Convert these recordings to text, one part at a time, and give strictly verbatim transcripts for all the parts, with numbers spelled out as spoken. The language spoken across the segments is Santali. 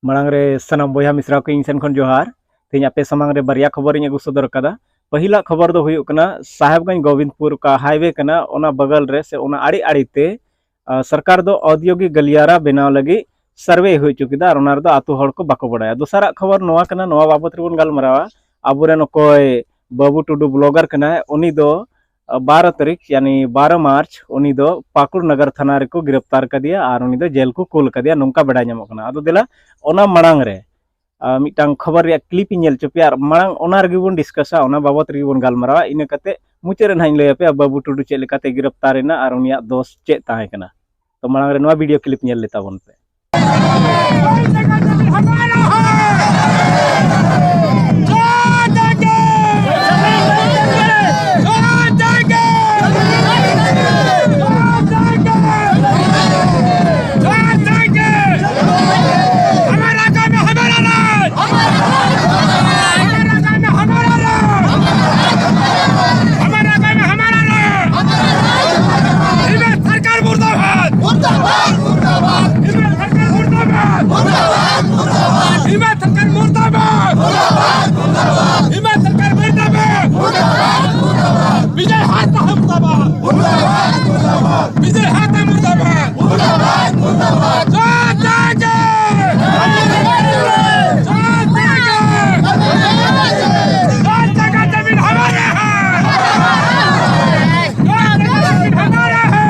ᱢᱟᱲᱟᱝ ᱨᱮ ᱥᱟᱱᱟᱢ ᱵᱚᱭᱦᱟ ᱢᱤᱥᱨᱟ ᱠᱚ ᱤᱧ ᱥᱮᱱ ᱠᱷᱚᱱ ᱡᱚᱦᱟᱨ᱾ ᱛᱮᱦᱮᱧ ᱟᱯᱮ ᱥᱟᱢᱟᱝ ᱨᱮ ᱵᱟᱨᱭᱟ ᱠᱷᱚᱵᱚᱨ ᱤᱧ ᱟᱹᱜᱩ ᱥᱚᱫᱚᱨ ᱟᱠᱟᱫᱟ᱾ ᱯᱟᱹᱦᱤᱞᱟᱜ ᱠᱷᱚᱵᱚᱨ ᱫᱚ ᱦᱩᱭᱩᱜ ᱠᱟᱱᱟ, ᱥᱟᱦᱮᱵᱽᱜᱚᱸᱡᱽ ᱜᱳᱵᱤᱱᱫᱯᱩᱨ ᱚᱠᱟ highway ᱠᱟᱱᱟ, ᱚᱱᱟ ᱵᱟᱜᱟᱞ ᱨᱮ ᱥᱮ ᱚᱱᱟ ᱟᱲᱮ ᱟᱲᱮ ᱛᱮ, ᱟ, ᱥᱚᱨᱠᱟᱨ ᱫᱚ ᱚᱫᱭᱳᱜᱤᱠ ᱜᱟᱞᱤᱭᱟᱨᱟ ᱵᱮᱱᱟᱣ ᱞᱟᱹᱜᱤᱫ survey ᱦᱩᱭ ᱦᱚᱪᱚ ᱠᱮᱫᱟ ᱟᱨ ᱚᱱᱟ ᱨᱮᱫᱚ ᱟᱛᱳ ᱦᱚᱲ ᱠᱚ ᱵᱟᱠᱚ ᱵᱟᱲᱟᱭᱟ᱾ ᱫᱚᱥᱟᱨᱟᱜ ᱠᱷᱚᱵᱚᱨ ᱱᱚᱣᱟ ᱠᱟᱱᱟ, ᱱᱚᱣᱟ ᱵᱟᱵᱚᱛ ᱨᱮᱵᱚᱱ ᱜᱟᱞᱢᱟᱨᱟᱣᱟ᱾ ᱟᱵᱚᱨᱮᱱ ᱚᱠᱚᱭ ᱵᱟᱹᱵᱩ ᱴᱩᱰᱩ blogger ᱠᱟᱱᱟᱭ, ᱩᱱᱤ ᱫᱚ ᱵᱟᱨᱚ ᱛᱟᱹᱨᱤᱠᱷ, ᱭᱟᱱᱤ ᱵᱟᱨᱚ ᱢᱟᱨᱪ, ᱩᱱᱤ ᱫᱚ ᱯᱟᱹᱠᱩᱲ ᱱᱟᱜᱟᱨ ᱛᱷᱟᱱᱟ ᱨᱮᱠᱚ ᱜᱤᱨᱟᱯᱛᱟᱨ ᱠᱟᱫᱮᱭᱟ ᱟᱨ ᱩᱱᱤ ᱫᱚ ᱡᱮᱞ ᱠᱚ ᱠᱩᱞ ᱠᱟᱫᱮᱭᱟ, ᱱᱚᱝᱠᱟ ᱵᱟᱰᱟᱭ ᱧᱟᱢᱚᱜ ᱠᱟᱱᱟ᱾ ᱟᱫᱚ ᱫᱮᱞᱟ, ᱚᱱᱟ ᱢᱟᱲᱟᱝ ᱨᱮ, ᱟ, ᱢᱤᱫᱴᱟᱝ ᱠᱷᱚᱵᱚᱨ ᱨᱮᱭᱟᱜ clip ᱤᱧ ᱧᱮᱞ ᱦᱚᱪᱚ ᱯᱮᱭᱟ ᱟᱨ ᱢᱟᱲᱟᱝ ᱚᱱᱟ ᱨᱮᱜᱮ ᱵᱚᱱ discussᱟ, ᱚᱱᱟ ᱵᱟᱵᱚᱛ ᱨᱮᱜᱮ ᱵᱚᱱ ᱜᱟᱞᱢᱟᱨᱟᱣᱟ᱾ ᱤᱱᱟᱹ ᱠᱟᱛᱮ ᱢᱩᱪᱟᱹᱫ ᱨᱮ ᱱᱟᱦᱟᱜ ᱤᱧ ᱞᱟᱹᱭ ᱟᱯᱮᱭᱟ ᱵᱟᱹᱵᱩ ᱴᱩᱰᱩ ᱪᱮᱫ ᱞᱮᱠᱟᱛᱮ ᱜᱤᱨᱟᱯᱛᱟᱨ ᱮᱱᱟ ᱟᱨ ᱩᱱᱤᱭᱟᱜ ᱫᱳᱥ ᱪᱮᱫ ᱛᱟᱦᱮᱸ ᱠᱟᱱᱟ᱾ ᱛᱚ ᱢᱟᱲᱟᱝ ᱨᱮ ᱱᱚᱣᱟ video clip ᱧᱮᱞ ᱞᱮ ᱛᱟᱵᱚᱱ ᱯᱮ᱾ हमारा काम है हमारा राज। हमारा काम है हमारा राज। हमारा काम है हमारा राज। हिमेश सरकार मुर्दाबाद। मुर्दाबाद, मुर्दाबाद। हिमेश सरकार मुर्दाबाद। मुर्दाबाद, मुर्दाबाद। हिमेश सरकार मुर्दाबाद। मुर्दाबाद, मुर्दाबाद। हिमेश सरकार मुर्दाबाद। मुर्दाबाद, मुर्दाबाद। विजय हाता मुर्दाबाद। मुर्दाबाद, मुर्दाबाद। विजय हाता मुर्दाबाद। मुर्दाबाद, मुर्दाबाद। जोर से जय। जोर से जय। जोर से जय। जमीन हमारा है। जोर से जमीन हमारा है।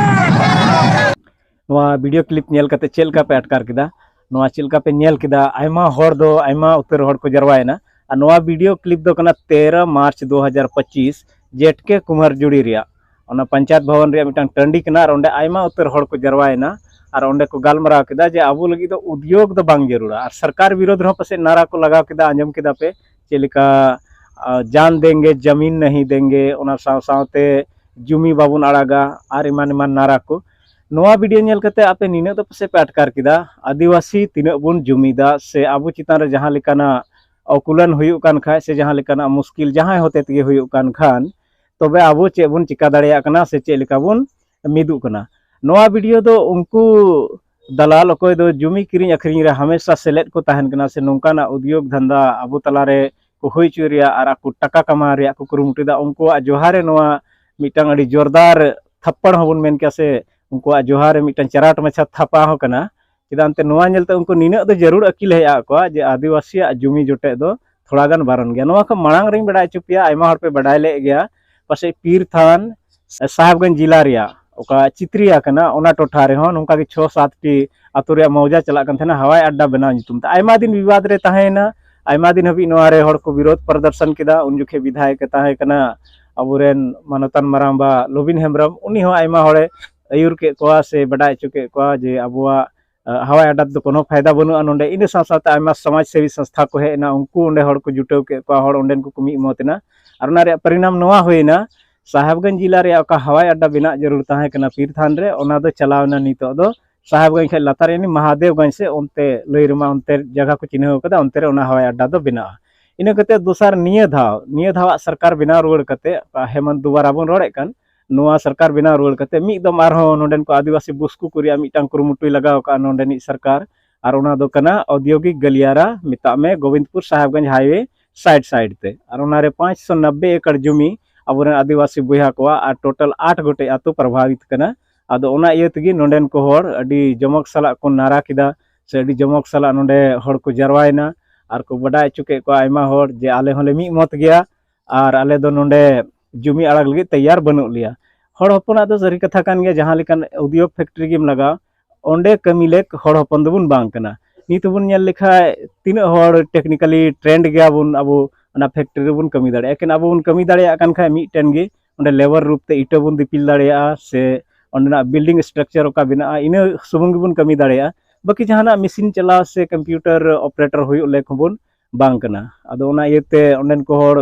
ᱱᱚᱣᱟ video clip ᱧᱮᱞ ᱠᱟᱛᱮ ᱪᱮᱫ ᱞᱮᱠᱟ ᱯᱮ ᱟᱴᱠᱟᱨ ᱠᱮᱫᱟ? ᱱᱚᱣᱟ ᱪᱮᱫ ᱞᱮᱠᱟ ᱯᱮ ᱧᱮᱞ ᱠᱮᱫᱟ? ᱟᱭᱢᱟ ᱦᱚᱲ ᱫᱚ, ᱟᱭᱢᱟ ᱩᱛᱟᱹᱨ ᱦᱚᱲ ᱠᱚ ᱡᱟᱨᱣᱟᱭᱮᱱᱟ᱾ ᱟᱨ ᱱᱚᱣᱟ video clip ᱫᱚ ᱠᱟᱱᱟ ᱛᱮᱨᱚ ᱢᱟᱨᱪ ᱫᱩ ᱦᱟᱡᱟᱨ ᱯᱚᱸᱪᱤᱥ, ᱡᱮᱴᱠᱮ ᱠᱩᱢᱟᱨ ᱡᱩᱲᱤ ᱨᱮᱭᱟᱜ ᱚᱱᱟ ᱯᱚᱧᱪᱟᱭᱮᱛ ᱵᱷᱚᱵᱚᱱ ᱨᱮᱭᱟᱜ ᱢᱤᱫᱴᱟᱝ ᱴᱟᱺᱰᱤ ᱠᱟᱱᱟ᱾ ᱟᱨ ᱚᱸᱰᱮ ᱟᱭᱢᱟ ᱩᱛᱟᱹᱨ ᱦᱚᱲ ᱠᱚ ᱡᱟᱨᱣᱟᱭᱮᱱᱟ ᱟᱨ ᱚᱸᱰᱮ ᱠᱚ ᱜᱟᱞᱢᱟᱨᱟᱣ ᱠᱮᱫᱟ ᱡᱮ ᱟᱵᱚ ᱞᱟᱹᱜᱤᱫ ᱫᱚ ᱩᱫᱽᱭᱳᱜᱽ ᱫᱚ ᱵᱟᱝ ᱡᱟᱹᱨᱩᱲᱟ᱾ ᱟᱨ ᱥᱚᱨᱠᱟᱨ ᱵᱤᱨᱳᱫᱷ ᱨᱮᱦᱚᱸ ᱯᱟᱥᱮᱡ ᱱᱟᱨᱟ ᱠᱚ ᱞᱟᱜᱟᱣ ᱠᱮᱫᱟ, ᱟᱸᱡᱚᱢ ᱠᱮᱫᱟ ᱯᱮ, ᱪᱮᱫ ᱞᱮᱠᱟ, ᱟ, ᱡᱟᱱ ᱫᱮᱝᱜᱮ ᱡᱟᱢᱤᱱ ᱱᱟᱦᱤ ᱫᱮᱝᱜᱮ, ᱚᱱᱟ ᱥᱟᱶ ᱥᱟᱶᱛᱮ ᱡᱩᱢᱤ ᱵᱟᱵᱚᱱ ᱟᱲᱟᱜᱟ ᱟᱨ ᱮᱢᱟᱱ ᱮᱢᱟᱱ ᱱᱟᱨᱟ ᱠᱚ᱾ ᱱᱚᱣᱟ video ᱧᱮᱞ ᱠᱟᱛᱮ ᱟᱯᱮ ᱱᱤᱱᱟᱹᱜ ᱫᱚ ᱯᱟᱥᱮᱡ ᱯᱮ ᱟᱴᱠᱟᱨ ᱠᱮᱫᱟ, ᱟᱹᱫᱤᱵᱟᱹᱥᱤ ᱛᱤᱱᱟᱹᱜ ᱵᱚᱱ ᱡᱩᱢᱤᱫᱟ ᱥᱮ ᱟᱵᱚ ᱪᱮᱛᱟᱱ ᱨᱮ ᱡᱟᱦᱟᱸ ᱞᱮᱠᱟᱱᱟᱜ ᱚᱠᱩᱞᱟᱱ ᱦᱩᱭᱩᱜ ᱠᱟᱱ ᱠᱷᱟᱡ ᱥᱮ ᱡᱟᱦᱟᱸ ᱞᱮᱠᱟᱱᱟᱜ ᱢᱩᱥᱠᱤᱞ ᱡᱟᱦᱟᱸᱭ ᱦᱚᱛᱮ ᱛᱮᱜᱮ ᱦᱩᱭᱩᱜ ᱠᱟᱱ ᱠᱷᱟᱱ, ᱛᱚᱵᱮ ᱟᱵᱚ ᱪᱮᱫ ᱵᱚᱱ ᱪᱤᱠᱟ ᱫᱟᱲᱮᱭᱟᱜ ᱠᱟᱱᱟ ᱥᱮ ᱪᱮᱫ ᱞᱮᱠᱟ ᱵᱚᱱ ᱢᱤᱫᱚᱜ ᱠᱟᱱᱟ᱾ ᱱᱚᱣᱟ video ᱫᱚ ᱩᱱᱠᱩ ᱫᱟᱞᱟᱞ, ᱚᱠᱚᱭ ᱫᱚ ᱡᱩᱢᱤ ᱠᱤᱨᱤᱧ ᱟᱹᱠᱷᱨᱤᱧ ᱨᱮ ᱦᱟᱢᱮᱥᱟ ᱥᱮᱞᱮᱫ ᱠᱚ ᱛᱟᱦᱮᱱ ᱠᱟᱱᱟ, ᱥᱮ ᱱᱚᱝᱠᱟᱱᱟᱜ ᱩᱫᱽᱭᱳᱜᱽ ᱫᱷᱟᱱᱫᱟ ᱟᱵᱚ ᱛᱟᱞᱟᱨᱮ ᱠᱚ ᱦᱩᱭ ᱦᱚᱪᱚᱭ ᱨᱮᱭᱟᱜ ᱟᱨ ᱟᱠᱚ ᱴᱟᱠᱟ ᱠᱟᱢᱟᱣ ᱨᱮᱭᱟᱜ ᱠᱚ ᱠᱩᱨᱩᱢᱩᱴᱩᱭᱮᱫᱟ, ᱩᱱᱠᱩᱣᱟᱜ ᱡᱚᱦᱟᱨ ᱨᱮ ᱱᱚᱣᱟ ᱢᱤᱫᱴᱟᱝ ᱟᱹᱰᱤ ᱡᱳᱨᱫᱟᱨ ᱛᱷᱟᱯᱯᱟᱲ ᱦᱚᱸᱵᱚᱱ ᱢᱮᱱ ᱠᱮᱭᱟ, ᱥᱮ ᱩᱱᱠᱩᱣᱟᱜ ᱡᱚᱦᱟᱨ ᱨᱮ ᱢᱤᱫᱴᱟᱝ ᱪᱟᱨᱟᱴ ᱢᱟᱪᱷᱟ ᱛᱷᱟᱯᱟ ᱦᱚᱸ ᱠᱟᱱᱟ᱾ ᱪᱮᱫᱟᱜ ᱮᱱᱛᱮ ᱱᱚᱣᱟ ᱧᱮᱞᱛᱮ ᱩᱱᱠᱩ ᱱᱤᱱᱟᱹᱜ ᱫᱚ ᱡᱟᱹᱨᱩᱲ ᱟᱹᱠᱤᱞ ᱦᱮᱡ ᱟᱫ ᱠᱚᱣᱟ ᱡᱮ ᱟᱹᱫᱤᱵᱟᱹᱥᱤᱭᱟᱜ ᱡᱩᱢᱤ ᱡᱚᱴᱮᱫ ᱫᱚ ᱛᱷᱚᱲᱟ ᱜᱟᱱ ᱵᱟᱨᱚᱱ ᱜᱮᱭᱟ᱾ ᱱᱚᱣᱟ ᱠᱷᱚᱱ ᱢᱟᱲᱟᱝ ᱨᱤᱧ ᱵᱟᱰᱟᱭ ᱦᱚᱪᱚ ᱯᱮᱭᱟ, ᱟᱭᱢᱟ ᱦᱚᱲ ᱯᱮ ᱵᱟᱰᱟᱭ ᱞᱮᱫ ᱜᱮᱭᱟ, ᱯᱟᱥᱮᱡ ᱯᱤᱨ ᱛᱷᱟᱱ ᱥᱟᱦᱮᱵᱽᱜᱚᱸᱡᱽ ᱡᱤᱞᱟ ᱨᱮᱭᱟᱜ ᱚᱠᱟ ᱪᱤᱛᱨᱤᱭᱟ ᱠᱟᱱᱟ, ᱚᱱᱟ ᱴᱚᱴᱷᱟ ᱨᱮᱦᱚᱸ ᱱᱚᱝᱠᱟ ᱜᱮ ᱪᱷᱚ ᱥᱟᱛ ᱴᱤ ᱟᱛᱳ ᱨᱮᱭᱟᱜ ᱢᱚᱣᱡᱟ ᱪᱟᱞᱟᱜ ᱠᱟᱱ ᱛᱟᱦᱮᱱᱟ ᱦᱟᱣᱟᱭ ᱟᱰᱰᱟ ᱵᱮᱱᱟᱣ ᱧᱩᱛᱩᱢ ᱛᱮ᱾ ᱟᱭᱢᱟ ᱫᱤᱱ ᱵᱤᱵᱟᱫ ᱨᱮ ᱛᱟᱦᱮᱸᱭᱮᱱᱟ, ᱟᱭᱢᱟ ᱫᱤᱱ ᱦᱟᱹᱵᱤᱡ ᱱᱚᱣᱟ ᱨᱮ ᱦᱚᱲ ᱠᱚ ᱵᱤᱨᱳᱫᱷ ᱯᱨᱚᱫᱚᱨᱥᱚᱱ ᱠᱮᱫᱟ᱾ ᱩᱱ ᱡᱚᱠᱷᱮᱡ ᱵᱤᱫᱷᱟᱭᱚᱠ ᱮ ᱛᱟᱦᱮᱸ ᱠᱟᱱᱟ ᱟᱵᱚᱨᱮᱱ ᱢᱟᱱᱚᱛᱟᱱ ᱢᱟᱨᱟᱝᱵᱟ ᱞᱚᱵᱤᱱ ᱦᱮᱢᱵᱨᱚᱢ, ᱩᱱᱤ ᱦᱚᱸ ᱟᱭᱢᱟ ᱦᱚᱲᱮ ᱟᱹᱭᱩᱨ ᱠᱮᱫ ᱠᱚᱣᱟ ᱥᱮ ᱵᱟᱰᱟᱭ ᱦᱚᱪᱚ ᱠᱮᱫ ᱠᱚᱣᱟ ᱡᱮ ᱟᱵᱚᱣᱟᱜ ᱟᱸ, ᱦᱟᱣᱟᱭ ᱟᱰᱰᱟ ᱛᱮᱫᱚ ᱠᱳᱱᱳ ᱯᱷᱟᱭᱫᱟ ᱵᱟᱹᱱᱩᱜᱼᱟ ᱱᱚᱰᱮ᱾ ᱤᱱᱟᱹ ᱥᱟᱶ ᱥᱟᱶᱛᱮ ᱟᱭᱢᱟ ᱥᱚᱢᱟᱡᱽ ᱥᱮᱵᱤ ᱥᱚᱝᱥᱛᱷᱟ ᱠᱚ ᱦᱮᱡ ᱮᱱᱟ, ᱩᱱᱠᱩ ᱚᱸᱰᱮ ᱦᱚᱲ ᱠᱚ ᱡᱩᱴᱟᱹᱣ ᱠᱮᱫ ᱠᱚᱣᱟ, ᱦᱚᱲ ᱚᱸᱰᱮᱱ ᱠᱚᱠᱚ ᱢᱤᱫ ᱢᱚᱛ ᱮᱱᱟ᱾ ᱟᱨ ᱚᱱᱟ ᱨᱮᱭᱟᱜ ᱯᱚᱨᱤᱱᱟᱢ ᱱᱚᱣᱟ ᱦᱩᱭᱮᱱᱟ, ᱥᱟᱦᱮᱵᱽᱜᱚᱸᱡᱽ ᱡᱤᱞᱟ ᱨᱮᱭᱟᱜ ᱚᱠᱟ ᱦᱟᱣᱟᱭ ᱟᱰᱰᱟ ᱵᱮᱱᱟᱜ ᱡᱟᱹᱨᱩᱲ ᱛᱟᱦᱮᱸ ᱠᱟᱱᱟ ᱯᱤᱨ ᱛᱷᱟᱱ ᱨᱮ, ᱚᱱᱟ ᱫᱚ ᱪᱟᱞᱟᱣ ᱮᱱᱟ ᱱᱤᱛᱚᱜ ᱫᱚ ᱥᱟᱦᱮᱵᱽᱜᱚᱸᱡᱽ ᱠᱷᱚᱱ ᱞᱟᱛᱟᱨ, ᱭᱟᱱᱤ ᱢᱟᱦᱟᱫᱮᱵᱽᱜᱚᱸᱡᱽ ᱥᱮ ᱚᱱᱛᱮ ᱞᱟᱹᱭ ᱨᱮᱢᱟ ᱚᱱᱛᱮ ᱡᱟᱭᱜᱟ ᱠᱚ ᱪᱤᱱᱦᱟᱹᱣ ᱠᱟᱫᱟ, ᱚᱱᱛᱮ ᱨᱮ ᱚᱱᱟ ᱦᱟᱣᱟᱭ ᱟᱰᱰᱟ ᱫᱚ ᱵᱮᱱᱟᱜᱼᱟ᱾ ᱤᱱᱟᱹ ᱠᱟᱛᱮ ᱫᱚᱥᱟᱨ ᱱᱤᱭᱟᱹ ᱫᱷᱟᱣ, ᱱᱤᱭᱟᱹ ᱫᱷᱟᱣᱟᱜ ᱥᱚᱨᱠᱟᱨ ᱵᱮᱱᱟᱣ ᱨᱩᱣᱟᱹᱲ ᱠᱟᱛᱮ, ᱚᱠᱟ ᱦᱮᱢᱚᱱᱛ ᱫᱩᱣᱟᱨᱟ ᱵᱚᱱ ᱨᱚᱲᱮᱫ ᱠᱟᱱ, ᱱᱚᱣᱟ ᱥᱚᱨᱠᱟᱨ ᱵᱮᱱᱟᱣ ᱨᱩᱣᱟᱹᱲ ᱠᱟᱛᱮ ᱢᱤᱫ ᱫᱚᱢ ᱟᱨᱦᱚᱸ ᱱᱚᱰᱮᱱ ᱠᱚ ᱟᱹᱫᱤᱵᱟᱹᱥᱤ ᱵᱩᱥᱠᱩ ᱠᱚ ᱨᱮᱭᱟᱜ ᱢᱤᱫᱴᱟᱝ ᱠᱩᱨᱩᱢᱩᱴᱩᱭ ᱞᱟᱜᱟᱣ ᱠᱟᱜᱼᱟ ᱱᱚᱰᱮᱱᱤᱡ ᱥᱚᱨᱠᱟᱨ᱾ ᱟᱨ ᱚᱱᱟ ᱫᱚ ᱠᱟᱱᱟ ᱳᱫᱭᱳᱜᱤᱠ ᱜᱟᱞᱤᱭᱟᱨᱟ, ᱢᱮᱛᱟᱜ ᱢᱮ Gobindpur Sahebganj highway side side ᱛᱮ᱾ ᱟᱨ ᱚᱱᱟᱨᱮ ᱯᱟᱸᱪᱥᱚ ᱱᱚᱵᱵᱳᱭ ᱮᱠᱚᱨ ᱡᱩᱢᱤ ᱟᱵᱚᱨᱮᱱ ᱟᱹᱫᱤᱵᱟᱹᱥᱤ ᱵᱚᱭᱦᱟ ᱠᱚᱣᱟᱜ, ᱟᱨ total ᱟᱴ ᱜᱚᱴᱮᱡ ᱟᱹᱛᱩ ᱯᱨᱚᱵᱷᱟᱵᱤᱛ ᱠᱟᱱᱟ᱾ ᱟᱫᱚ ᱚᱱᱟ ᱤᱭᱟᱹ ᱛᱮᱜᱮ ᱱᱚᱰᱮᱱ ᱠᱚ ᱦᱚᱲ ᱟᱹᱰᱤ ᱡᱚᱢᱚᱠ ᱥᱟᱞᱟᱜ ᱠᱚ ᱱᱟᱨᱟ ᱠᱮᱫᱟ, ᱥᱮ ᱟᱹᱰᱤ ᱡᱚᱢᱚᱠ ᱥᱟᱞᱟᱜ ᱱᱚᱰᱮ ᱦᱚᱲ ᱠᱚ ᱡᱟᱨᱣᱟᱭᱮᱱᱟ᱾ ᱟᱨ ᱠᱚ ᱵᱟᱰᱟᱭ ᱦᱚᱪᱚ ᱠᱮᱫ ᱠᱚᱣᱟ ᱟᱭᱢᱟ ᱦᱚᱲ ᱡᱮ ᱟᱞᱮ ᱦᱚᱸᱞᱮ ᱢᱤᱫ ᱢᱚᱛ ᱜᱮᱭᱟ, ᱟᱨ ᱟᱞᱮ ᱫᱚ ᱱᱚᱰᱮ ᱡᱩᱢᱤ ᱟᱲᱟᱜ ᱞᱟᱹᱜᱤᱫ ᱛᱮᱭᱟᱨ ᱵᱟᱹᱱᱩᱜ ᱞᱮᱭᱟ᱾ ᱦᱚᱲ ᱦᱚᱯᱚᱱᱟᱜ ᱫᱚ ᱥᱟᱹᱨᱤ ᱠᱟᱛᱷᱟ ᱠᱟᱱ ᱜᱮᱭᱟ, ᱡᱟᱦᱟᱸ ᱞᱮᱠᱟᱱ ᱩᱫᱽᱭᱳᱜᱽ factory ᱜᱮᱢ ᱞᱟᱜᱟᱣ, ᱚᱸᱰᱮ ᱠᱟᱹᱢᱤ ᱞᱮᱠ ᱦᱚᱲ ᱦᱚᱯᱚᱱ ᱫᱚᱵᱚᱱ ᱵᱟᱝ ᱠᱟᱱᱟ᱾ ᱱᱤᱛ ᱦᱚᱸᱵᱚᱱ ᱧᱮᱞ ᱞᱮᱠᱷᱟᱡ ᱛᱤᱱᱟᱹᱜ ᱦᱚᱲ technically trained ᱜᱮᱭᱟᱵᱚᱱ ᱟᱵᱚ ᱚᱱᱟ factory ᱨᱮᱵᱚᱱ ᱠᱟᱹᱢᱤ ᱫᱟᱲᱮᱭᱟᱜᱼᱟ᱾ ᱮᱠᱮᱱ ᱟᱵᱚ ᱵᱚᱱ ᱠᱟᱹᱢᱤ ᱫᱟᱲᱮᱭᱟᱜ ᱠᱟᱱ ᱠᱷᱟᱡ ᱢᱤᱫᱴᱮᱱ ᱜᱮ ᱚᱸᱰᱮ labour ᱨᱩᱯ ᱛᱮ ᱤᱴᱟᱹ ᱵᱚᱱ ᱫᱤᱯᱤᱞ ᱫᱟᱲᱮᱭᱟᱜᱼᱟ, ᱥᱮ ᱚᱸᱰᱮᱱᱟᱜ building structure ᱚᱠᱟ ᱵᱮᱱᱟᱜᱼᱟ, ᱤᱱᱟᱹ ᱥᱩᱢᱩᱝ ᱜᱮᱵᱚᱱ ᱠᱟᱹᱢᱤ ᱫᱟᱲᱮᱭᱟᱜᱼᱟ᱾ ᱵᱟᱹᱠᱤ ᱡᱟᱦᱟᱱᱟᱜ machine ᱪᱟᱞᱟᱣ ᱥᱮ computer operator ᱦᱩᱭᱩᱜ ᱞᱮᱠ ᱦᱚᱸᱵᱚᱱ ᱵᱟᱝ ᱠᱟᱱᱟ᱾ ᱟᱫᱚ ᱚᱱᱟ ᱤᱭᱟᱹᱛᱮ ᱚᱸᱰᱮᱱ ᱠᱚ ᱦᱚᱲ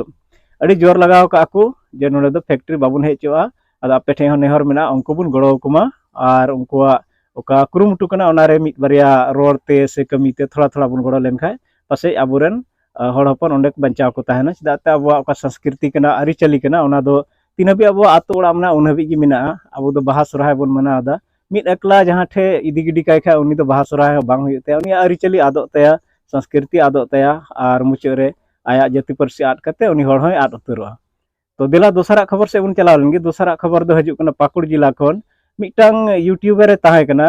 ᱟᱹᱰᱤ ᱡᱳᱨ ᱞᱟᱜᱟᱣ ᱠᱟᱜᱼᱟ ᱠᱚ ᱡᱮ ᱱᱚᱰᱮ ᱫᱚ factory ᱵᱟᱵᱚᱱ ᱦᱮᱡ ᱦᱚᱪᱚᱣᱟᱜᱼᱟ᱾ ᱟᱫᱚ ᱟᱯᱮ ᱴᱷᱮᱱ ᱦᱚᱸ ᱱᱮᱦᱚᱨ ᱢᱮᱱᱟᱜᱼᱟ, ᱩᱱᱠᱩ ᱵᱚᱱ ᱜᱚᱲᱚ ᱟᱠᱚ ᱢᱟ, ᱟᱨ ᱩᱱᱠᱩᱣᱟᱜ ᱚᱠᱟ ᱠᱩᱨᱩᱢᱩᱴᱩ ᱠᱟᱱᱟ ᱚᱱᱟᱨᱮ ᱢᱤᱫ ᱵᱟᱨᱭᱟ ᱨᱚᱲ ᱛᱮ ᱥᱮ ᱠᱟᱹᱢᱤ ᱛᱮ ᱛᱷᱚᱲᱟ ᱛᱷᱚᱲᱟ ᱵᱚᱱ ᱜᱚᱲᱚ ᱞᱮᱱᱠᱷᱟᱱ ᱯᱟᱥᱮᱡ ᱟᱵᱚᱨᱮᱱ, ᱟᱸ, ᱦᱚᱲ ᱦᱚᱯᱚᱱ ᱚᱸᱰᱮ ᱠᱚ ᱵᱟᱧᱪᱟᱣ ᱠᱚ ᱛᱟᱦᱮᱱᱟ᱾ ᱪᱮᱫᱟᱜ ᱛᱮ ᱟᱵᱚᱣᱟᱜ ᱚᱠᱟ ᱥᱚᱝᱥᱠᱨᱤᱛᱤ ᱠᱟᱱᱟ, ᱟᱹᱨᱤᱪᱟᱹᱞᱤ ᱠᱟᱱᱟ, ᱚᱱᱟ ᱫᱚ ᱛᱤᱱ ᱦᱟᱹᱵᱤᱡ ᱟᱵᱚᱣᱟᱜ ᱟᱛᱳ ᱚᱲᱟᱜ ᱢᱮᱱᱟᱜᱼᱟ, ᱩᱱ ᱦᱟᱹᱵᱤᱡ ᱜᱮ ᱢᱮᱱᱟᱜᱼᱟ᱾ ᱟᱵᱚ ᱫᱚ ᱵᱟᱦᱟ ᱥᱚᱨᱦᱟᱭ ᱵᱚᱱ ᱢᱟᱱᱟᱣ ᱮᱫᱟ, ᱢᱤᱫ ᱮᱠᱞᱟ ᱡᱟᱦᱟᱸ ᱴᱷᱮᱡ ᱤᱫᱤ ᱜᱤᱰᱤ ᱠᱟᱭ ᱠᱷᱟᱡ, ᱩᱱᱤ ᱫᱚ ᱵᱟᱦᱟ ᱥᱚᱦᱨᱟᱭ ᱦᱚᱸ ᱵᱟᱝ ᱦᱩᱭᱩᱜ ᱛᱟᱭᱟ, ᱩᱱᱤᱭᱟᱜ ᱟᱹᱨᱤᱪᱟᱹᱞᱤ ᱟᱫᱚᱜ ᱛᱟᱭᱟ, ᱥᱚᱝᱥᱠᱨᱤᱛᱤ ᱟᱫᱚᱜ ᱛᱟᱭᱟ, ᱟᱨ ᱢᱩᱪᱟᱹᱫ ᱨᱮ ᱟᱭᱟᱜ ᱡᱟᱹᱛᱤ ᱯᱟᱹᱨᱥᱤ ᱟᱫ ᱠᱟᱛᱮ ᱩᱱᱤ ᱦᱚᱲ ᱦᱚᱸᱭ ᱟᱫ ᱩᱛᱟᱹᱨᱚᱜᱼᱟ᱾ ᱛᱚ ᱫᱮᱞᱟ ᱫᱚᱥᱟᱨᱟᱜ ᱠᱷᱚᱵᱚᱨ ᱥᱮᱫ ᱵᱚᱱ ᱪᱟᱞᱟᱣ ᱞᱮᱱᱜᱮ᱾ ᱫᱚᱥᱟᱨᱟᱜ ᱠᱷᱚᱵᱚᱨ ᱫᱚ ᱦᱤᱡᱩᱜ ᱠᱟᱱᱟ ᱯᱟᱹᱠᱩᱲ ᱡᱮᱞᱟ ᱠᱷᱚᱱ᱾ ᱢᱤᱫᱴᱟᱝ YouTuber ᱮ ᱛᱟᱦᱮᱸ ᱠᱟᱱᱟ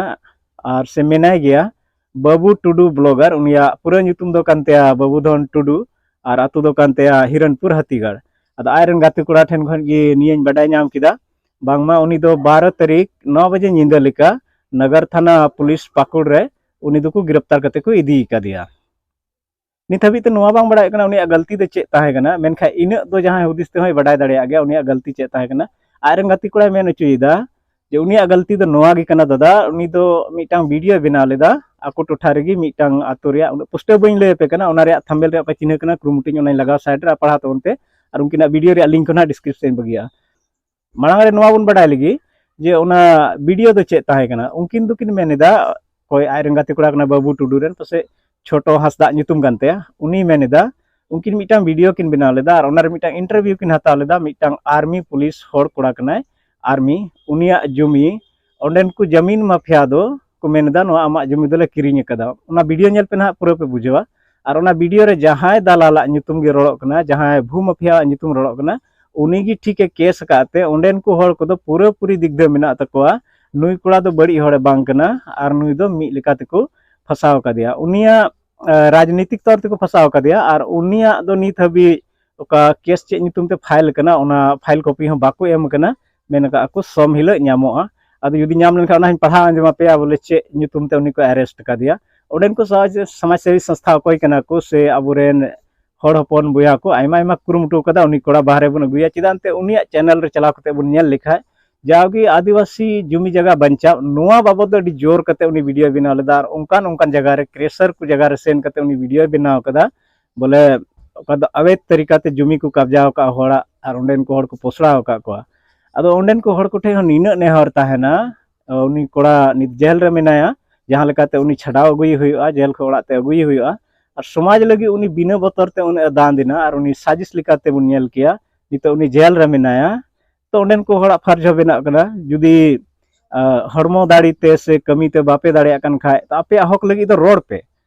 ᱟᱨ ᱥᱮ ᱢᱮᱱᱟᱭ ᱜᱮᱭᱟ, ᱵᱟᱹᱵᱩ ᱴᱩᱰᱩ blogger, ᱩᱱᱤᱭᱟᱜ ᱯᱩᱨᱟᱹ ᱧᱩᱛᱩᱢ ᱫᱚ ᱠᱟᱱ ᱛᱟᱭᱟ ᱵᱟᱹᱵᱩ ᱫᱷᱚᱱ ᱴᱩᱰᱩ ᱟᱨ ᱟᱹᱛᱩ ᱫᱚ ᱠᱟᱱ ᱛᱟᱭᱟ ᱦᱤᱨᱚᱱᱯᱩᱨ ᱦᱟᱹᱛᱤᱜᱟᱲ᱾ ᱟᱫᱚ ᱟᱡᱨᱮᱱ ᱜᱟᱛᱮ ᱠᱚᱲᱟ ᱴᱷᱮᱱ ᱠᱷᱚᱱ ᱜᱮ ᱱᱤᱭᱟᱹᱧ ᱵᱟᱰᱟᱭ ᱧᱟᱢ ᱠᱮᱫᱟ, ᱵᱟᱝᱢᱟ ᱩᱱᱤ ᱫᱚ ᱵᱟᱨᱚ ᱛᱟᱹᱨᱤᱠᱷ ᱱᱚ ᱵᱟᱡᱮ ᱧᱤᱫᱟᱹ ᱞᱮᱠᱟ ᱱᱟᱜᱟᱨ ᱛᱷᱟᱱᱟ ᱯᱩᱞᱤᱥ ᱯᱟᱹᱠᱩᱲ ᱨᱮ ᱩᱱᱤ ᱫᱚᱠᱚ ᱜᱨᱮᱯᱛᱟᱨ ᱠᱟᱛᱮ ᱠᱚ ᱤᱫᱤ ᱟᱠᱟᱫᱮᱭᱟ᱾ ᱱᱤᱛ ᱦᱟᱹᱵᱤᱡ ᱛᱮ ᱱᱚᱣᱟ ᱵᱟᱝ ᱵᱟᱲᱟᱭᱚᱜ ᱠᱟᱱᱟ ᱩᱱᱤᱭᱟᱜ ᱜᱟᱹᱞᱛᱤ ᱫᱚ ᱪᱮᱫ ᱛᱟᱦᱮᱸ ᱠᱟᱱᱟ, ᱢᱮᱱᱠᱷᱟᱱ ᱤᱱᱟᱹᱜ ᱫᱚ ᱡᱟᱦᱟᱸᱭ ᱦᱩᱫᱤᱥ ᱛᱮᱦᱚᱸᱭ ᱵᱟᱰᱟᱭ ᱫᱟᱲᱮᱭᱟᱜ ᱜᱮᱭᱟ ᱩᱱᱤᱭᱟᱜ ᱜᱟᱹᱞᱛᱤ ᱪᱮᱫ ᱛᱟᱦᱮᱸ ᱠᱟᱱᱟ᱾ ᱟᱡᱨᱮᱱ ᱜᱟᱛᱮ ᱠᱚᱲᱟᱭ ᱢᱮᱱ ᱦᱚᱪᱚᱭᱮᱫᱟ ᱡᱮ ᱩᱱᱤᱭᱟᱜ ᱜᱟᱹᱞᱛᱤ ᱫᱚ ᱱᱚᱣᱟ ᱜᱮ ᱠᱟᱱᱟ ᱫᱟᱫᱟ, ᱩᱱᱤ ᱫᱚ ᱢᱤᱫᱴᱟᱝ ᱵᱷᱤᱰᱤᱭᱳ ᱵᱮᱱᱟᱣ ᱞᱮᱫᱟ ᱟᱠᱚ ᱴᱚᱴᱷᱟ ᱨᱮᱜᱮ ᱢᱤᱫᱴᱟᱝ ᱟᱛᱳ ᱨᱮᱭᱟᱜ, ᱩᱱᱟᱹᱜ ᱯᱩᱥᱴᱟᱹᱣ ᱵᱟᱹᱧ ᱞᱟᱹᱭ ᱟᱯᱮ ᱠᱟᱱᱟ, ᱚᱱᱟ ᱨᱮᱭᱟᱜ ᱛᱷᱟᱢᱵᱮᱞ ᱨᱮᱭᱟᱜ ᱚᱠᱟ ᱪᱤᱱᱦᱟᱹ ᱠᱟᱱᱟ, ᱠᱩᱨᱩᱢᱩᱴᱩᱧ ᱚᱱᱟᱧ ᱞᱟᱜᱟᱣ ᱥᱟᱭᱤᱰ ᱨᱮ, ᱟᱨ ᱯᱟᱲᱦᱟᱣ ᱛᱟᱵᱚᱱ ᱯᱮ, ᱟᱨ ᱩᱱᱠᱤᱱᱟᱜ ᱵᱷᱤᱰᱤᱭᱳ ᱨᱮᱭᱟᱜ ᱞᱤᱝᱠ ᱦᱚᱸ ᱱᱟᱦᱟᱜ ᱰᱤᱥᱠᱨᱤᱯᱥᱚᱱ ᱨᱤᱧ ᱵᱟᱹᱜᱤᱭᱟ᱾ ᱢᱟᱲᱟᱝ ᱨᱮ ᱱᱚᱣᱟ ᱵᱚᱱ ᱵᱟᱰᱟᱭ ᱞᱮᱜᱮ ᱡᱮ ᱚᱱᱟ ᱵᱷᱤᱰᱤᱭᱳ ᱫᱚ ᱪᱮᱫ ᱛᱟᱦᱮᱸ ᱠᱟᱱᱟ᱾ ᱩᱱᱠᱤᱱ ᱫᱚᱠᱤᱱ ᱢᱮᱱ ᱮᱫᱟ, ᱚᱠᱚᱭ ᱟᱡᱨᱮᱱ ᱜᱟᱛᱮ ᱠᱚᱲᱟ ᱠᱟᱱᱟ ᱵᱟᱹᱵᱩ ᱴᱩᱰᱩ ᱨᱮᱱ, ᱯᱟᱥᱮᱡ ᱪᱷᱳᱴᱳ ᱦᱟᱸᱥᱫᱟᱜ ᱧᱩᱛᱩᱢ ᱠᱟᱱ ᱛᱟᱭᱟ, ᱩᱱᱤᱭ ᱢᱮᱱ ᱮᱫᱟ ᱩᱱᱠᱤᱱ ᱢᱤᱫᱴᱟᱝ ᱵᱷᱤᱰᱤᱭᱳ ᱠᱤᱱ ᱵᱮᱱᱟᱣ ᱞᱮᱫᱟ ᱟᱨ ᱚᱱᱟᱨᱮ ᱢᱤᱫᱴᱟᱝ ᱤᱱᱴᱟᱨᱵᱷᱤᱭᱩ ᱠᱤᱱ ᱦᱟᱛᱟᱣ ᱞᱮᱫᱟ ᱢᱤᱫᱴᱟᱝ ᱟᱨᱢᱤ ᱯᱩᱞᱤᱥ ᱦᱚᱲ ᱠᱚᱲᱟ ᱠᱟᱱᱟᱭ, ᱟᱨᱢᱤ, ᱩᱱᱤᱭᱟᱜ ᱡᱚᱢᱤ᱾ ᱚᱸᱰᱮᱱ ᱠᱚ ᱡᱟᱢᱤᱱ ᱢᱟᱯᱷᱤᱭᱟ ᱫᱚ ᱠᱚ ᱢᱮᱱ ᱮᱫᱟ ᱱᱚᱣᱟ ᱟᱢᱟᱜ ᱡᱚᱢᱤ ᱫᱚᱞᱮ ᱠᱤᱨᱤᱧ ᱟᱠᱟᱫᱟ᱾ ᱚᱱᱟ ᱵᱷᱤᱰᱤᱭᱳ ᱧᱮᱞ ᱯᱮ ᱱᱟᱦᱟᱜ, ᱯᱩᱨᱟᱹ ᱯᱮ ᱵᱩᱡᱷᱟᱹᱣᱟ᱾ ᱟᱨ ᱚᱱᱟ ᱵᱷᱤᱰᱤᱭᱳ ᱨᱮ ᱡᱟᱦᱟᱸᱭ ᱫᱟᱞᱟᱞᱟᱜ ᱧᱩᱛᱩᱢ ᱜᱮ ᱨᱚᱲᱚᱜ ᱠᱟᱱᱟ, ᱡᱟᱦᱟᱸᱭ ᱵᱷᱩ ᱢᱟᱯᱷᱤᱭᱟᱣᱟᱜ ᱧᱩᱛᱩᱢ ᱨᱚᱲᱚᱜ ᱠᱟᱱᱟ, ᱩᱱᱤ ᱜᱮ ᱴᱷᱤᱠ ᱮ ᱠᱮᱥ ᱟᱠᱟᱫ ᱛᱮ ᱚᱸᱰᱮᱱ ᱠᱚ ᱦᱚᱲ ᱠᱚᱫᱚ ᱯᱩᱨᱟᱹ ᱯᱩᱨᱤ ᱫᱤᱜᱽᱫᱷᱟᱹ ᱢᱮᱱᱟᱜ ᱛᱟᱠᱚᱣᱟ, ᱱᱩᱭ ᱠᱚᱲᱟ ᱫᱚ ᱵᱟᱹᱲᱤᱡ ᱦᱚᱲᱮ ᱵᱟᱝ ᱠᱟᱱᱟ ᱟᱨ ᱱᱩᱭ ᱫᱚ ᱢᱤᱫ ᱞᱮᱠᱟ ᱛᱮᱠᱚ ᱯᱷᱟᱸᱥᱟᱣ ᱟᱠᱟᱫᱮᱭᱟ᱾ ᱩᱱᱤᱭᱟᱜ ᱨᱟᱡᱽᱱᱤᱛᱤᱠ ᱛᱚᱨ ᱛᱮᱠᱚ ᱯᱷᱟᱸᱥᱟᱣ ᱟᱠᱟᱫᱮᱭᱟ ᱟᱨ ᱩᱱᱤᱭᱟᱜ ᱫᱚ ᱱᱤᱛ ᱦᱟᱹᱵᱤᱡ ᱚᱠᱟ ᱠᱮᱥ ᱪᱮᱫ ᱧᱩᱛᱩᱢ ᱛᱮ ᱯᱷᱟᱭᱤᱞ ᱟᱠᱟᱱᱟ, ᱚᱱᱟ ᱯᱷᱟᱭᱤᱞ ᱠᱚᱯᱤ ᱦᱚᱸ ᱵᱟᱠᱚ ᱮᱢ ᱟᱠᱟᱱᱟ᱾ ᱢᱮᱱ ᱟᱠᱟᱫ ᱟᱠᱚ ᱥᱚᱢ ᱦᱤᱞᱳᱜ ᱧᱟᱢᱚᱜᱼᱟ᱾ ᱟᱫᱚ ᱡᱩᱫᱤ ᱧᱟᱢ ᱞᱮᱱᱠᱷᱟᱱ ᱚᱱᱟ ᱦᱚᱸᱧ ᱯᱟᱲᱦᱟᱣ ᱟᱸᱡᱚᱢ ᱟᱯᱮᱭᱟ, ᱵᱚᱞᱮ ᱪᱮᱫ ᱧᱩᱛᱩᱢ ᱛᱮ ᱩᱱᱤ ᱠᱚ ᱟᱨᱮᱥᱴ ᱟᱠᱟᱫᱮᱭᱟ᱾ ᱚᱸᱰᱮᱱ ᱠᱚ ᱥᱟᱢᱟᱡᱽ ᱥᱮᱵᱤ ᱥᱚᱝᱥᱛᱷᱟ ᱚᱠᱚᱭ ᱠᱟᱱᱟ ᱠᱚ ᱥᱮ ᱟᱵᱚᱨᱮᱱ ᱦᱚᱲ ᱦᱚᱯᱚᱱ ᱵᱚᱭᱦᱟ ᱠᱚ ᱟᱭᱢᱟ ᱟᱭᱢᱟ ᱠᱩᱨᱩᱢᱩᱴᱩ ᱟᱠᱟᱫᱟ ᱩᱱᱤ ᱠᱚᱲᱟ ᱵᱟᱦᱨᱮ ᱵᱚᱱ ᱟᱹᱜᱩᱭᱟ᱾ ᱪᱮᱫᱟᱜ ᱮᱱᱛᱮ ᱩᱱᱤᱭᱟᱜ ᱪᱮᱱᱮᱞ ᱨᱮ ᱪᱟᱞᱟᱣ ᱠᱟᱛᱮ ᱵᱚᱱ ᱧᱮᱞ ᱞᱮᱠᱷᱟᱡ ᱡᱟᱣᱜᱮ ᱟᱹᱫᱤᱵᱟᱹᱥᱤ ᱡᱩᱢᱤ ᱡᱟᱭᱜᱟ ᱵᱟᱧᱪᱟᱣ, ᱱᱚᱣᱟ ᱵᱟᱵᱚᱫ ᱫᱚ ᱟᱹᱰᱤ ᱡᱳᱨ ᱠᱟᱛᱮ ᱩᱱᱤ ᱵᱷᱤᱰᱤᱭᱳ ᱵᱮᱱᱟᱣ ᱞᱮᱫᱟ᱾ ᱟᱨ ᱚᱱᱠᱟᱱ ᱚᱱᱠᱟᱱ ᱡᱟᱭᱜᱟ ᱨᱮ ᱠᱨᱮᱥᱟᱨ ᱠᱚ ᱡᱟᱭᱜᱟ ᱨᱮ ᱥᱮᱱ ᱠᱟᱛᱮ ᱩᱱᱤ ᱵᱷᱤᱰᱤᱭᱳᱭ ᱵᱮᱱᱟᱣ ᱠᱟᱫᱟ, ᱵᱚᱞᱮ ᱚᱠᱟ ᱫᱚ ᱟᱵᱮᱫ ᱛᱟᱹᱨᱤᱠᱟ ᱛᱮ ᱡᱩᱢᱤ ᱠᱚ ᱠᱟᱵᱽᱡᱟ ᱟᱠᱟᱫ ᱦᱚᱲᱟᱜ, ᱟᱨ ᱚᱸᱰᱮᱱ ᱠᱚ ᱦᱚᱲ ᱠᱚ ᱯᱚᱥᱲᱟᱣ ᱟᱠᱟᱫ ᱠᱚᱣᱟ᱾ ᱟᱫᱚ ᱚᱸᱰᱮᱱ ᱠᱚ ᱦᱚᱲ ᱠᱚᱴᱷᱮᱱ ᱦᱚᱸ ᱱᱤᱱᱟᱹᱜ ᱱᱮᱦᱚᱨ ᱛᱟᱦᱮᱱᱟ, ᱩᱱᱤ ᱠᱚᱲᱟ ᱱᱤᱛ ᱡᱮᱞ ᱨᱮ ᱢᱮᱱᱟᱭᱟ, ᱡᱟᱦᱟᱸ ᱞᱮᱠᱟᱛᱮ ᱩᱱᱤ ᱪᱷᱟᱰᱟᱣ ᱟᱹᱜᱩᱭᱮ ᱦᱩᱭᱩᱜᱼᱟ, ᱡᱮᱞ ᱠᱷᱚᱱ ᱚᱲᱟᱜ ᱛᱮ ᱟᱹᱜᱩᱭᱮ ᱦᱩᱭᱩᱜᱼᱟ᱾ ᱟᱨ ᱥᱚᱢᱟᱡᱽ ᱞᱟᱹᱜᱤᱫ ᱩᱱᱤ ᱵᱤᱱᱟᱹ ᱵᱚᱛᱚᱨ ᱛᱮ ᱩᱱᱟᱹᱜ ᱮ ᱫᱟᱱ ᱫᱤᱱᱟ, ᱟᱨ ᱩᱱᱤ ᱥᱟᱡᱤᱥ ᱞᱮᱠᱟᱛᱮ ᱵᱚᱱ ᱧᱮᱞ ᱠᱮᱭᱟ, ᱱᱤᱛᱚᱜ ᱩᱱᱤ ᱡᱮᱞ ᱨᱮ ᱢᱮᱱᱟᱭᱟ᱾ ᱛᱚ ᱚᱸᱰᱮᱱ ᱠᱚ ᱦᱚᱲᱟᱜ ᱯᱷᱟᱨᱡᱽ ᱦᱚᱸ ᱵᱮᱱᱟᱜ ᱠᱟᱱᱟ, ᱡᱩᱫᱤ ᱦᱚᱲᱢᱚ ᱫᱟᱲᱮ ᱛᱮ ᱥᱮ ᱠᱟᱹᱢᱤ ᱛᱮ ᱵᱟᱯᱮ ᱫᱟᱲᱮᱭᱟᱜ ᱠᱟᱱ ᱠᱷᱟᱡ, ᱟᱯᱮᱭᱟᱜ ᱦᱚᱠ ᱞᱟᱹᱜᱤᱫ ᱫᱚ ᱨᱚᱲ ᱯᱮ᱾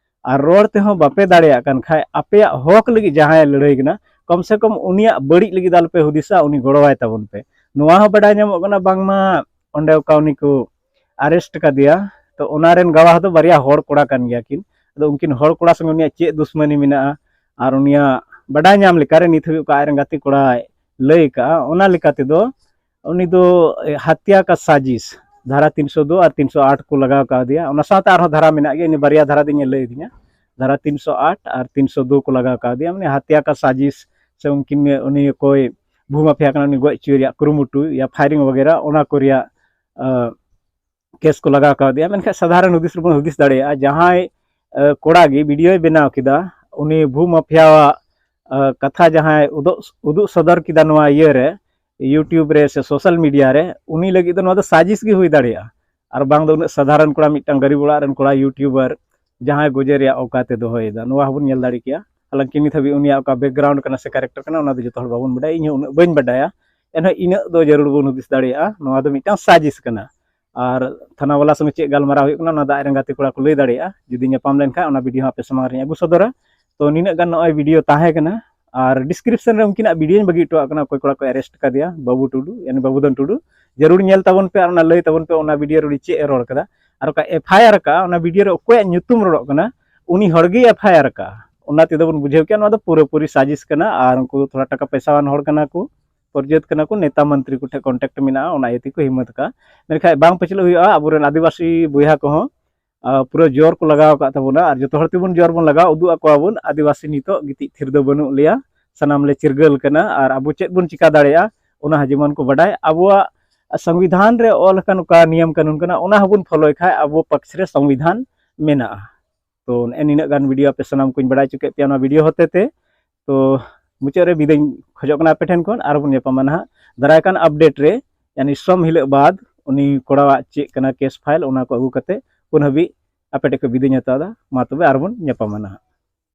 ᱟᱨ ᱨᱚᱲ ᱛᱮᱦᱚᱸ ᱵᱟᱯᱮ ᱫᱟᱲᱮᱭᱟᱜ ᱠᱟᱱ ᱠᱷᱟᱡ, ᱟᱯᱮᱭᱟᱜ ᱦᱚᱠ ᱞᱟᱹᱜᱤᱫ ᱡᱟᱦᱟᱸᱭ ᱞᱟᱹᱲᱦᱟᱹᱭ ᱠᱟᱱᱟ, ᱠᱚᱢ ᱥᱮ ᱠᱚᱢ ᱩᱱᱤᱭᱟᱜ ᱵᱟᱹᱲᱤᱡ ᱞᱟᱹᱜᱤᱫ ᱫᱚ ᱟᱞᱚᱯᱮ ᱦᱩᱫᱤᱥᱟ, ᱩᱱᱤ ᱜᱚᱲᱚᱣᱟᱭ ᱛᱟᱵᱚᱱ ᱯᱮ᱾ ᱱᱚᱣᱟ ᱦᱚᱸ ᱵᱟᱰᱟᱭ ᱧᱟᱢᱚᱜ ᱠᱟᱱᱟ, ᱵᱟᱝᱢᱟ ᱚᱸᱰᱮ ᱚᱠᱟ ᱩᱱᱤ ᱠᱚ ᱟᱨᱮᱥᱴ ᱠᱟᱫᱮᱭᱟ, ᱛᱚ ᱚᱱᱟ ᱨᱮᱱ ᱜᱟᱣᱟᱦ ᱫᱚ ᱵᱟᱨᱭᱟ ᱦᱚᱲ ᱠᱚᱲᱟ ᱠᱟᱱ ᱜᱮᱭᱟ ᱠᱤᱱ᱾ ᱟᱫᱚ ᱩᱱᱠᱤᱱ ᱦᱚᱲ ᱠᱚᱲᱟ ᱥᱚᱸᱜᱮ ᱩᱱᱤᱭᱟᱜ ᱪᱮᱫ ᱫᱩᱥᱢᱟᱱᱤ ᱢᱮᱱᱟᱜᱼᱟ, ᱟᱨ ᱩᱱᱤᱭᱟᱜ ᱵᱟᱰᱟᱭ ᱧᱟᱢ ᱞᱮᱠᱟᱨᱮ ᱱᱤᱛ ᱦᱟᱹᱵᱤᱡ ᱚᱠᱟ ᱟᱡ ᱨᱮᱱ ᱜᱟᱛᱮ ᱠᱚᱲᱟᱭ ᱞᱟᱹᱭ ᱠᱟᱜᱼᱟ, ᱚᱱᱟ ᱞᱮᱠᱟ ᱛᱮᱫᱚ ᱩᱱᱤ ᱫᱚ ᱦᱟᱛᱭᱟ ᱠᱟ ᱥᱟᱡᱤᱥ ᱫᱷᱟᱨᱟ ᱛᱤᱱᱥᱚ ᱫᱩ ᱟᱨ ᱛᱤᱱᱥᱚ ᱟᱴ ᱠᱚ ᱞᱟᱜᱟᱣ ᱠᱟᱣᱫᱮᱭᱟ᱾ ᱚᱱᱟ ᱥᱟᱶᱛᱮ ᱟᱨᱦᱚᱸ ᱫᱷᱟᱨᱟ ᱢᱮᱱᱟᱜ ᱜᱮᱭᱟ, ᱤᱱᱟᱹ ᱵᱟᱨᱭᱟ ᱫᱷᱟᱨᱟ ᱫᱚᱧ ᱞᱟᱹᱭ ᱟᱹᱫᱤᱧᱟ᱾ ᱫᱷᱟᱨᱟ ᱛᱤᱱᱥᱚ ᱟᱴ ᱟᱨ ᱛᱤᱱᱥᱚ ᱫᱩ ᱠᱚ ᱞᱟᱜᱟᱣ ᱠᱟᱣᱫᱮᱭᱟ, ᱢᱟᱱᱮ ᱦᱟᱛᱭᱟ ᱠᱟ ᱥᱟᱡᱤᱥ ᱥᱮ ᱩᱱᱠᱤᱱ, ᱩᱱᱤ ᱚᱠᱚᱭ ᱵᱷᱩ ᱢᱟᱯᱷᱤᱭᱟ ᱠᱟᱱᱟ, ᱩᱱᱤ ᱜᱚᱡ ᱦᱚᱪᱚᱭ ᱨᱮᱭᱟᱜ ᱠᱩᱨᱩᱢᱩᱴᱩ ᱭᱟ ᱯᱷᱟᱭᱨᱤᱝ ᱵᱟᱜᱮᱨᱟ, ᱚᱱᱟ ᱠᱚ ᱨᱮᱭᱟᱜ ᱠᱮᱥ ᱠᱚ ᱞᱟᱜᱟᱣ ᱠᱟᱣᱫᱮᱭᱟ᱾ ᱢᱮᱱᱠᱷᱟᱱ ᱥᱟᱫᱷᱟᱨᱚᱱ ᱦᱩᱫᱤᱥ ᱨᱮᱵᱚᱱ ᱦᱩᱫᱤᱥ ᱫᱟᱲᱮᱭᱟᱜᱼᱟ, ᱡᱟᱦᱟᱸᱭ ᱠᱚᱲᱟ ᱜᱮ ᱵᱷᱤᱰᱤᱭᱳᱭ ᱵᱮᱱᱟᱣ ᱠᱮᱫᱟ, ᱩᱱᱤ ᱵᱷᱩ ᱢᱟᱯᱷᱤᱭᱟᱣᱟᱜ ᱠᱟᱛᱷᱟ ᱡᱟᱦᱟᱸᱭ ᱩᱫᱩᱜ ᱩᱫᱩᱜ ᱥᱚᱫᱚᱨ ᱠᱮᱫᱟ ᱱᱚᱣᱟ ᱤᱭᱟᱹ ᱨᱮ, YouTube ᱨᱮ ᱥᱮ ᱥᱳᱥᱟᱞ ᱢᱤᱰᱤᱭᱟ ᱨᱮ, ᱩᱱᱤ ᱞᱟᱹᱜᱤᱫ ᱫᱚ ᱱᱚᱣᱟ ᱫᱚ ᱥᱟᱡᱤᱥ ᱜᱮ ᱦᱩᱭ ᱫᱟᱲᱮᱭᱟᱜᱼᱟ᱾ ᱟᱨ ᱵᱟᱝ ᱫᱚ ᱩᱱᱟᱹᱜ ᱥᱟᱫᱷᱟᱨᱚᱱ ᱠᱚᱲᱟ, ᱢᱤᱫᱴᱟᱝ ᱜᱟᱹᱨᱤᱵ ᱚᱲᱟᱜ ᱨᱮᱱ ᱠᱚᱲᱟ ᱭᱩᱴᱤᱭᱩᱵᱟᱨ ᱡᱟᱦᱟᱸᱭ ᱜᱚᱡᱮ ᱨᱮᱭᱟᱜ ᱚᱠᱟᱛᱮ ᱫᱚᱦᱚᱭᱮᱫᱟ, ᱱᱚᱣᱟ ᱦᱚᱸᱵᱚᱱ ᱧᱮᱞ ᱫᱟᱲᱮ ᱠᱮᱭᱟ᱾ ᱦᱟᱞᱟᱝᱠᱤ ᱱᱤᱛ ᱦᱟᱹᱵᱤᱡ ᱩᱱᱤᱭᱟᱜ ᱚᱠᱟ ᱵᱮᱠᱜᱨᱟᱣᱩᱱᱰ ᱠᱟᱱᱟ ᱥᱮ ᱠᱮᱨᱮᱠᱴᱟᱨ ᱠᱟᱱᱟ, ᱚᱱᱟ ᱫᱚ ᱡᱚᱛᱚ ᱦᱚᱲ ᱵᱟᱵᱚᱱ ᱵᱟᱰᱟᱭᱟ, ᱤᱧ ᱦᱚᱸ ᱩᱱᱟᱹᱜ ᱵᱟᱹᱧ ᱵᱟᱰᱟᱭᱟ᱾ ᱮᱱᱦᱚᱸ ᱤᱱᱟᱹᱜ ᱫᱚ ᱡᱟᱹᱨᱩᱲ ᱵᱚᱱ ᱦᱩᱫᱤᱥ ᱫᱟᱲᱮᱭᱟᱜᱼᱟ, ᱱᱚᱣᱟ ᱫᱚ ᱢᱤᱫᱴᱟᱝ ᱥᱟᱡᱤᱥ ᱠᱟᱱᱟ᱾ ᱟᱨ ᱛᱷᱟᱱᱟ ᱵᱟᱞᱟ ᱥᱚᱸᱜᱮ ᱪᱮᱫ ᱜᱟᱞᱢᱟᱨᱟᱣ ᱦᱩᱭᱩᱜ ᱠᱟᱱᱟ, ᱚᱱᱟ ᱫᱚ ᱟᱡᱨᱮᱱ ᱜᱟᱛᱮ ᱠᱚᱲᱟ ᱠᱚ ᱞᱟᱹᱭ ᱫᱟᱲᱮᱭᱟᱜᱼᱟ᱾ ᱡᱩᱫᱤ ᱧᱟᱯᱟᱢ ᱞᱮᱱᱠᱷᱟᱱ, ᱚᱱᱟ ᱵᱷᱤᱰᱤᱭᱳ ᱦᱚᱸ ᱟᱯᱮ ᱥᱟᱢᱟᱝ ᱨᱤᱧ ᱟᱹᱜᱩ ᱥᱚᱫᱚᱨᱟ᱾ ᱛᱚ ᱱᱤᱱᱟᱹᱜ ᱜᱟᱱ ᱱᱚᱜᱼᱚᱭ ᱵᱷᱤᱰᱤᱭᱳ ᱛᱟᱦᱮᱸ ᱠᱟᱱᱟ᱾ ᱟᱨ ᱰᱤᱥᱠᱨᱤᱯᱥᱚᱱ ᱨᱮ ᱩᱱᱠᱤᱱᱟᱜ ᱵᱷᱤᱰᱤᱭᱳᱧ ᱵᱟᱹᱜᱤ ᱦᱚᱴᱚᱣᱟᱜ ᱠᱟᱱᱟ, ᱚᱠᱚᱭ ᱠᱚᱲᱟ ᱠᱚ ᱟᱨᱮᱥᱴ ᱠᱟᱫᱮᱭᱟ, ᱵᱟᱹᱵᱩ ᱴᱩᱰᱩ, ᱭᱟᱱᱤ ᱵᱟᱹᱵᱩᱫᱷᱚᱱ ᱴᱩᱰᱩ᱾ ᱡᱟᱹᱨᱩᱲ ᱧᱮᱞ ᱛᱟᱵᱚᱱ ᱯᱮ ᱟᱨ ᱚᱱᱟ ᱞᱟᱹᱭ ᱛᱟᱵᱚᱱ ᱯᱮ, ᱚᱱᱟ ᱵᱷᱤᱰᱤᱭᱳ ᱨᱮ ᱩᱱᱤ ᱪᱮᱫ ᱮ ᱨᱚᱲ ᱠᱟᱫᱟ᱾ ᱟᱨ ᱚᱠᱟ ᱮᱯᱷ ᱟᱭ ᱟᱨ ᱟᱠᱟᱫᱼᱟ, ᱚᱱᱟ ᱵᱷᱤᱰᱤᱭᱳ ᱨᱮ ᱚᱠᱚᱭᱟᱜ ᱧᱩᱛᱩᱢ ᱨᱚᱲᱚᱜ ᱠᱟᱱᱟ, ᱩᱱᱤ ᱦᱚᱲ ᱜᱮᱭ ᱮᱯᱷ ᱟᱭ ᱟᱨ ᱟᱠᱟᱫᱼᱟ᱾ ᱚᱱᱟ ᱛᱮᱫᱚ ᱵᱚᱱ ᱵᱩᱡᱷᱟᱹᱣ ᱠᱮᱭᱟ ᱱᱚᱣᱟ ᱫᱚ ᱯᱩᱨᱟᱹᱯᱩᱨᱤ ᱥᱟᱡᱤᱥ ᱠᱟᱱᱟ᱾ ᱟᱨ ᱩᱱᱠᱩ ᱫᱚ ᱛᱷᱚᱲᱟ ᱴᱟᱠᱟ ᱯᱚᱭᱥᱟᱣᱟᱱ ᱦᱚᱲ ᱠᱟᱱᱟ ᱠᱚ, ᱯᱚᱨᱡᱟᱹᱛ ᱠᱟᱱᱟ ᱠᱚ, ᱱᱮᱛᱟ ᱢᱚᱱᱛᱨᱤ ᱠᱚᱴᱷᱮᱱ ᱠᱚᱱᱴᱟᱠᱴ ᱢᱮᱱᱟᱜᱼᱟ, ᱚᱱᱟ ᱤᱭᱟᱹ ᱛᱮᱠᱚ ᱦᱤᱢᱢᱚᱛ ᱟᱠᱟᱫᱼᱟ᱾ ᱢᱮᱱᱠᱷᱟᱱ ᱵᱟᱝ ᱯᱟᱹᱪᱷᱞᱟᱹᱜ ᱦᱩᱭᱩᱜᱼᱟ, ᱟᱵᱚᱨᱮᱱ ᱟᱹᱫᱤᱵᱟᱹᱥᱤ ᱵᱚᱭᱦᱟ ᱠᱚᱦᱚᱸ ᱟᱨ ᱯᱩᱨᱟᱹ ᱡᱳᱨ ᱠᱚ ᱞᱟᱜᱟᱣ ᱟᱠᱟᱫ ᱛᱟᱵᱚᱱᱟ᱾ ᱟᱨ ᱡᱚᱛᱚ ᱦᱚᱲ ᱛᱮᱵᱚᱱ ᱡᱳᱨ ᱵᱚᱱ ᱞᱟᱜᱟᱣ ᱩᱫᱩᱜ ᱟᱠᱚᱣᱟ ᱵᱚᱱ, ᱟᱹᱫᱤᱵᱟᱹᱥᱤ ᱱᱤᱛᱚᱜ ᱜᱤᱛᱤᱡ ᱛᱷᱤᱨ ᱫᱚ ᱵᱟᱹᱱᱩᱜ ᱞᱮᱭᱟ, ᱥᱟᱱᱟᱢ ᱞᱮ ᱪᱤᱨᱜᱟᱹᱞ ᱠᱟᱱᱟ᱾ ᱟᱨ ᱟᱵᱚ ᱪᱮᱫ ᱵᱚᱱ ᱪᱤᱠᱟ ᱫᱟᱲᱮᱭᱟᱜᱼᱟ, ᱚᱱᱟ ᱦᱚᱸ ᱡᱮᱢᱚᱱ ᱠᱚ ᱵᱟᱰᱟᱭ᱾ ᱟᱵᱚᱣᱟᱜ ᱥᱚᱝᱵᱤᱫᱷᱟᱱ ᱨᱮ ᱚᱞ ᱟᱠᱟᱱ ᱚᱠᱟ ᱱᱤᱭᱚᱢ ᱠᱟᱹᱱᱩᱱ ᱠᱟᱱᱟ, ᱚᱱᱟ ᱦᱚᱸᱵᱚᱱ ᱯᱷᱚᱞᱳᱭ ᱠᱷᱟᱡ ᱟᱵᱚ ᱯᱚᱠᱥ ᱨᱮ ᱥᱚᱝᱵᱤᱫᱷᱟᱱ ᱢᱮᱱᱟᱜᱼᱟ᱾ ᱛᱚ ᱱᱮᱜᱼᱮ ᱱᱤᱱᱟᱹᱜ ᱜᱟᱱ ᱵᱷᱤᱰᱤᱭᱳ ᱟᱯᱮ ᱥᱟᱱᱟᱢ ᱠᱚᱧ ᱵᱟᱲᱟᱭ ᱦᱚᱪᱚ ᱠᱮᱫ ᱯᱮᱭᱟ ᱱᱚᱣᱟ ᱵᱷᱤᱰᱤᱭᱳ ᱦᱚᱛᱮ ᱛᱮ᱾ ᱛᱚ ᱢᱩᱪᱟᱹᱫ ᱨᱮ ᱵᱤᱫᱟᱹᱧ ᱠᱷᱚᱡᱚᱜ ᱠᱟᱱᱟ ᱟᱯᱮ ᱴᱷᱮᱱ ᱠᱷᱚᱱ, ᱟᱨ ᱵᱚᱱ ᱧᱟᱯᱟᱢᱟ ᱱᱟᱦᱟᱜ ᱫᱟᱨᱟᱭ ᱠᱟᱱ ᱟᱯᱰᱮᱴ ᱨᱮ, ᱭᱟᱱᱤ ᱥᱳᱢ ᱦᱤᱞᱳᱜ ᱵᱟᱫ ᱩᱱᱤ ᱠᱚᱲᱟᱣᱟᱜ ᱪᱮᱫ ᱠᱟᱱᱟ ᱠᱮᱥ ᱯᱷᱟᱭᱤᱞ, ᱚᱱᱟ ᱠᱚ ᱟᱹᱜᱩ ᱠᱟᱛᱮ ᱩᱱ ᱦᱟᱹᱵᱤᱡ ᱟᱯᱮ ᱴᱷᱮᱱ ᱠᱷᱚᱱ ᱵᱤᱫᱟᱹᱧ ᱦᱟᱛᱟᱣ ᱮᱫᱟ᱾ ᱢᱟ ᱛᱚᱵᱮ ᱟᱨ ᱵᱚᱱ ᱧᱟᱯᱟᱢᱟ ᱱᱟᱦᱟᱜ᱾